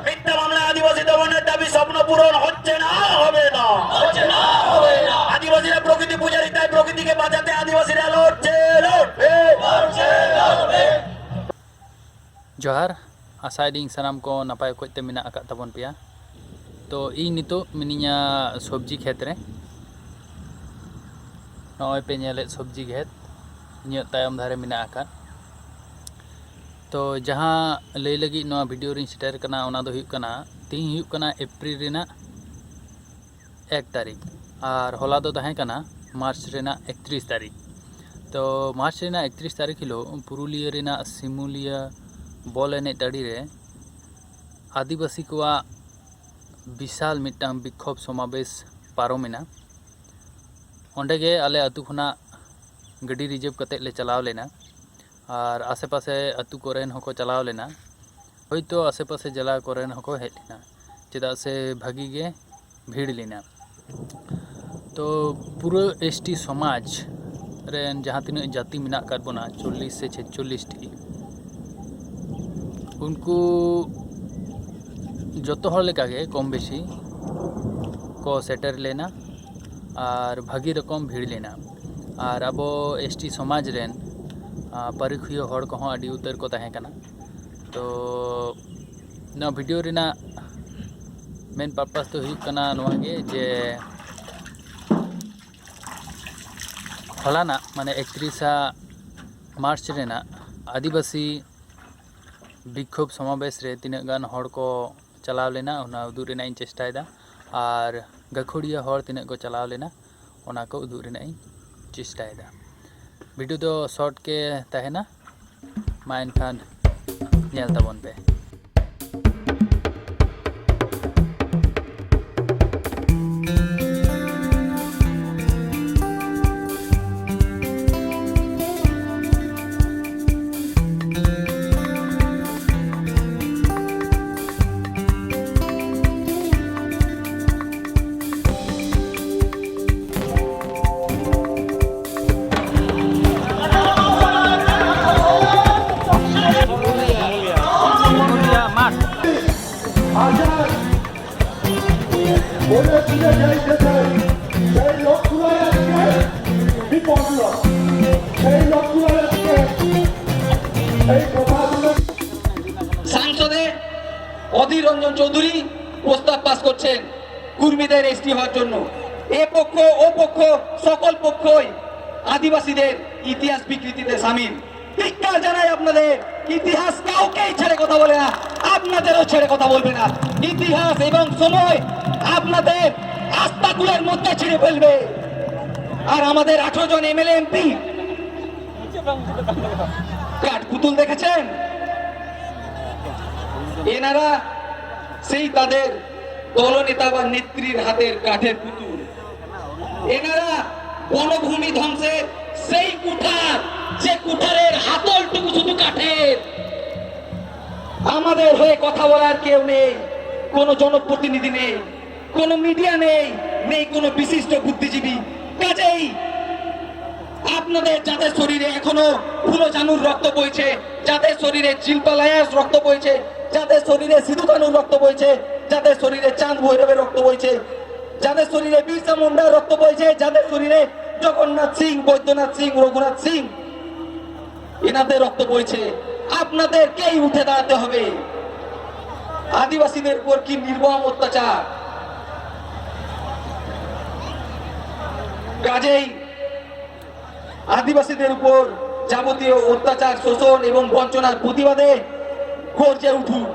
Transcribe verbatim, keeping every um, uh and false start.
মিথ্যা মামলায় আদিবাসী দমনের দাবি স্বপ্ন পূরণ হচ্ছে না, হবে না। আদিবাসীরা প্রকৃতি পূজারী, তাই প্রকৃতিকে বাঁচাতে আদিবাসীরা লড়ছে, লড়বে। ᱡᱚᱦᱟᱨ᱾ ᱟᱥᱟᱭᱮᱫᱟᱹᱧ ᱥᱟᱱᱟᱢ ᱠᱚ ᱱᱟᱯᱟᱭ ᱚᱠᱚᱡ ᱛᱮ ᱢᱮᱱᱟᱜ ᱟᱠᱟᱫ ᱛᱟᱵᱚᱱ ᱯᱮᱭᱟ᱾ ᱛᱚ, ᱤᱧ ᱱᱤᱛᱚᱜ ᱢᱤᱱᱟᱹᱧᱟ ᱥᱚᱵᱽᱡᱤ ᱠᱷᱮᱛ ᱨᱮ᱾ ᱱᱚᱜᱼᱚᱭ ᱯᱮ ᱧᱮᱞᱮᱫ ᱥᱚᱵᱽᱡᱤ ᱠᱷᱮᱛ ᱤᱧᱟᱹᱜ ᱛᱟᱭᱚᱢ ᱫᱷᱟᱨᱮ ᱢᱮᱱᱟᱜ ᱟᱠᱟᱫ᱾ ᱛᱚ, ᱡᱟᱦᱟᱸ ᱞᱟᱹᱭ ᱞᱟᱹᱜᱤᱫ ᱱᱚᱣᱟ ᱵᱷᱤᱰᱤᱭᱳ ᱨᱤᱧ ᱥᱮᱴᱮᱨ ᱠᱟᱱᱟ, ᱚᱱᱟ ᱫᱚ ᱦᱩᱭᱩᱜ ᱠᱟᱱᱟ, ᱛᱤᱦᱤᱧ ᱦᱩᱭᱩᱜ ᱠᱟᱱᱟ ᱮᱯᱨᱤᱞ ᱨᱮᱱᱟᱜ ᱮᱠ ᱛᱟᱹᱨᱤᱠᱷ, ᱟᱨ ᱦᱚᱞᱟ ᱫᱚ ᱛᱟᱦᱮᱸ ᱠᱟᱱᱟ ᱢᱟᱨᱪ ᱨᱮᱱᱟᱜ ᱮᱠᱛᱨᱤᱥ ᱛᱟᱹᱨᱤᱠᱷ᱾ ᱛᱚ, ᱢᱟᱨᱪ ᱨᱮᱱᱟᱜ ᱮᱠᱛᱨᱤᱥ ᱛᱟᱹᱨᱤᱠᱷ ᱦᱤᱞᱳᱜ ᱯᱩᱨᱩᱞᱤᱭᱟᱹ ᱨᱮᱱᱟᱜ ᱥᱤᱢᱩᱞᱤᱭᱟᱹ ᱵᱚᱞ ᱮᱱᱮᱡ ᱴᱟᱺᱰᱤ ᱨᱮ ᱟᱹᱫᱤᱵᱟᱹᱥᱤ ᱠᱚᱣᱟᱜ ᱵᱤᱥᱟᱞ ᱢᱤᱫᱴᱟᱝ ᱵᱤᱠᱠᱷᱳᱵ ᱥᱚᱢᱟᱵᱮᱥ ᱯᱟᱨᱚᱢᱮᱱᱟ᱾ ᱚᱸᱰᱮ ᱜᱮ ᱟᱞᱮ ᱟᱹᱛᱩ ᱠᱷᱚᱱᱟᱜ ᱜᱟᱹᱰᱤ ᱨᱤᱡᱟᱹᱵᱷ ᱠᱟᱛᱮᱫ ᱞᱮ ᱪᱟᱞᱟᱣ ᱞᱮᱱᱟ, ᱟᱨ ᱟᱥᱮ ᱯᱟᱥᱮ ᱟᱹᱛᱩ ᱠᱚᱨᱮᱱ ᱦᱚᱸᱠᱚ ᱪᱟᱞᱟᱣ ᱞᱮᱱᱟ᱾ ᱦᱳᱭᱛᱳ ᱟᱥᱮ ᱯᱟᱥᱮ ᱡᱮᱞᱟ ᱠᱚᱨᱮᱱ ᱦᱚᱸᱠᱚ ᱦᱮᱡ ᱞᱮᱱᱟ, ᱪᱮᱫᱟᱜ ᱥᱮ ᱵᱷᱟᱹᱜᱤ ᱜᱮ ᱵᱷᱤᱲ ᱞᱮᱱᱟ᱾ ᱛᱚ, ᱯᱩᱨᱟᱹ ᱮᱥ ᱴᱤ ᱥᱚᱢᱟᱡᱽ ᱨᱮᱱ ᱡᱟᱦᱟᱸ ᱛᱤᱱᱟᱹᱜ ᱡᱟᱹᱛᱤ ᱢᱮᱱᱟᱜ ᱟᱠᱟᱫ ᱵᱚᱱᱟ, ᱪᱚᱞᱞᱤᱥ ᱥᱮ ᱪᱷᱮᱪᱪᱚᱞᱞᱤᱥ ᱴᱤ, ᱩᱱᱠᱩ ᱡᱚᱛᱚ ᱦᱚᱲ ᱞᱮᱠᱟᱜᱮ ᱠᱚᱢ ᱵᱮᱥᱤ ᱠᱚ ᱥᱮᱴᱮᱨ ᱞᱮᱱᱟ ᱟᱨ ᱵᱷᱟᱹᱜᱤ ᱨᱚᱠᱚᱢ ᱵᱷᱤᱲ ᱞᱮᱱᱟ᱾ ᱟᱨ ᱟᱵᱚ ᱮᱥ ᱴᱤ ᱥᱚᱢᱟᱡᱽ ᱨᱮᱱ, ᱟ, ᱯᱟᱹᱨᱤᱠᱷᱩᱭᱟᱹ ᱦᱚᱲ ᱠᱚᱦᱚᱸ ᱟᱹᱰᱤ ᱩᱛᱟᱹᱨ ᱠᱚ ᱛᱟᱦᱮᱸ ᱠᱟᱱᱟ᱾ ᱛᱚ, ᱱᱚᱣᱟ ᱵᱷᱤᱰᱤᱭᱳ ᱨᱮᱱᱟᱜ ᱢᱮᱱ ᱯᱟᱨᱯᱟᱥ ᱫᱚ ᱦᱩᱭᱩᱜ ᱠᱟᱱᱟ ᱱᱚᱣᱟ ᱜᱮ, ᱡᱮ ᱦᱚᱞᱟᱱᱟᱜ, ᱢᱟᱱᱮ ᱮᱠᱛᱨᱤᱥᱟ ᱢᱟᱨᱪ ᱨᱮᱱᱟᱜ ᱟᱹᱫᱤᱵᱟᱹᱥᱤ ᱵᱤᱠᱠᱷᱳᱵ ᱥᱚᱢᱟᱵᱮᱥ ᱨᱮ ᱛᱤᱱᱟᱹᱜ ᱜᱟᱱ ᱦᱚᱲ ᱠᱚ ᱪᱟᱞᱟᱣ ᱞᱮᱱᱟ, ᱚᱱᱟ ᱩᱫᱩᱜ ᱨᱮᱱᱟᱜ ᱤᱧ ᱪᱮᱥᱴᱟᱭᱮᱫᱟ᱾ ᱟᱨ ᱜᱟᱹᱠᱷᱩᱲᱤᱭᱟᱹ ᱦᱚᱲ ᱛᱤᱱᱟᱹᱜ ᱠᱚ ᱪᱟᱞᱟᱣ ᱞᱮᱱᱟ, ᱚᱱᱟ ᱠᱚ ᱩᱫᱩᱜ ᱨᱮᱱᱟᱜ ᱤᱧ ᱪᱮᱥᱴᱟᱭᱮᱫᱟ᱾ ᱵᱷᱤᱰᱤᱭᱳ ᱫᱚ ᱥᱚᱨᱴ ᱜᱮ ᱛᱟᱦᱮᱱᱟ, ᱢᱟ ᱮᱱᱠᱷᱟᱱ ᱧᱮᱞ ᱛᱟᱵᱚᱱ ᱯᱮ᱾ ফিরে যাইতে চাই সেই লক্ষ্যে আজকে বিপদ, সেই লক্ষ্যে আজকে এই প্রশাসনের সাংসদে অধীর রঞ্জন চৌধুরী প্রস্তাব পাস করছেন কুর্মীদের এসটি হওয়ার জন্য। এ পক্ষ, ও পক্ষ, সকল পক্ষই আদিবাসীদের ইতিহাস বিকৃতিতে সামিল। ধিক্কার জানাই আপনাদের। ইতিহাস কাউকেই ছেড়ে কথা বলে না, আপনাদেরও ছেড়ে কথা বলবে না। ইতিহাস এবং সময় আপনাদের আস্তাকুড়ের মধ্যে ছিঁড়ে ফেলবে। আর আমাদের আঠারো জন এমএলএ এমপি কাঠপুতুল দেখেছেন? এনারা সেই তাদের দলনেতা বা নেত্রীর হাতের কাঠের পুতুল। এনারা বনভূমি ধ্বংসের সেই কুঠার, যে কুঠারের হাতলটুকু শুধু কাঠের। আমাদের হয়ে কথা বলার কেউ নেই, কোনো জনপ্রতিনিধি নেই, কোনো মিডিয়া নেই, নেই কোনো বিশিষ্ট বুদ্ধিজীবী। কাজেই আপনাদের যাদের শরীরে এখনো ফুলজানুর রক্ত বইছে, যাদের শরীরে জিলপালায়াস রক্ত বইছে, যাদের শরীরে সিধু কানুর রক্ত বইছে, যাদের শরীরে চাঁদ ভৈরবের রক্ত বইছে, যাদের শরীরে বিরসা মুন্ডার রক্ত বইছে, যাদের শরীরে জগন্নাথ সিং, বৈদ্যনাথ সিং, রঘুনাথ সিং, এনাদের রক্ত বইছে, আপনাদেরকেই উঠে দাঁড়াতে হবে। আদিবাসীদের উপর কি নির্মম অত্যাচার! কাজেই আদিবাসীদের উপর যাবতীয় অত্যাচার, শোষণ এবং বঞ্চনার প্রতিবাদে গর্জে উঠুন।